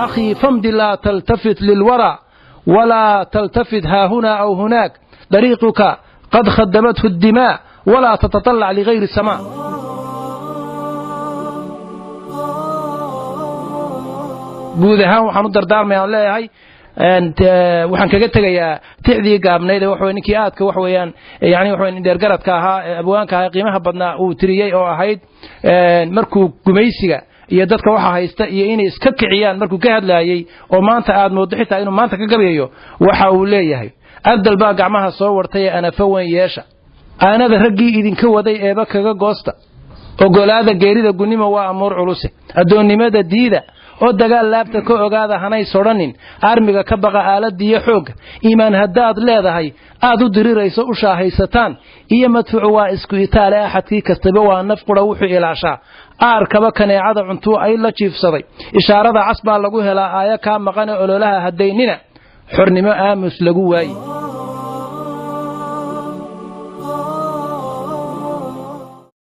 Akhii, famdi, laa taltafit lilwara walaa taltafit haahunaa aw hunaak, dariiquka qad khadamathu addimaa, walaa tatalac ligayri samaa. Guud ahaan waxaan u dardaarmaya on leeyahay, waxaan kaga tegayaa tixdii gaabnayd ee waxa ninkii aadka wax weeyaan, yani waxa dheergaradka ahaa ee abwaanka ahaa qiimaha badnaa uu tiriyey, oo ahayd markuu gumaysiga iyo dadka waxa haysta iyo inay iska kiciyaan markuu ka hadlaayey, oo maanta aad mooddo xitaa inuu maanta ka gabayayo. Waxa uu leeyahay: ardal baa gacmaha soo wartay ee anafa weyn yeesha, aanada raggii idinka waday eeba kaga goosta, ogolaada geerida gunnimo waa amuur culuse, addoonnimada diida oo dagaal laabta ka ogaada, hanay sodhanin armiga ka baqa aaladiiyo xoogga, iimaan haddaad leedahay aad u dirirayso u shaahaysataan iyo madfucu waa isku itaale, axadkii kastaba waa naf qura wuxuu ilaashaa, aarkaba kaneecada cuntuu ay la jiifsaday, ishaarada cas baa lagu helaa aayo kaa maqane ololaha hadaynina, xornimo aamus lagu waaye.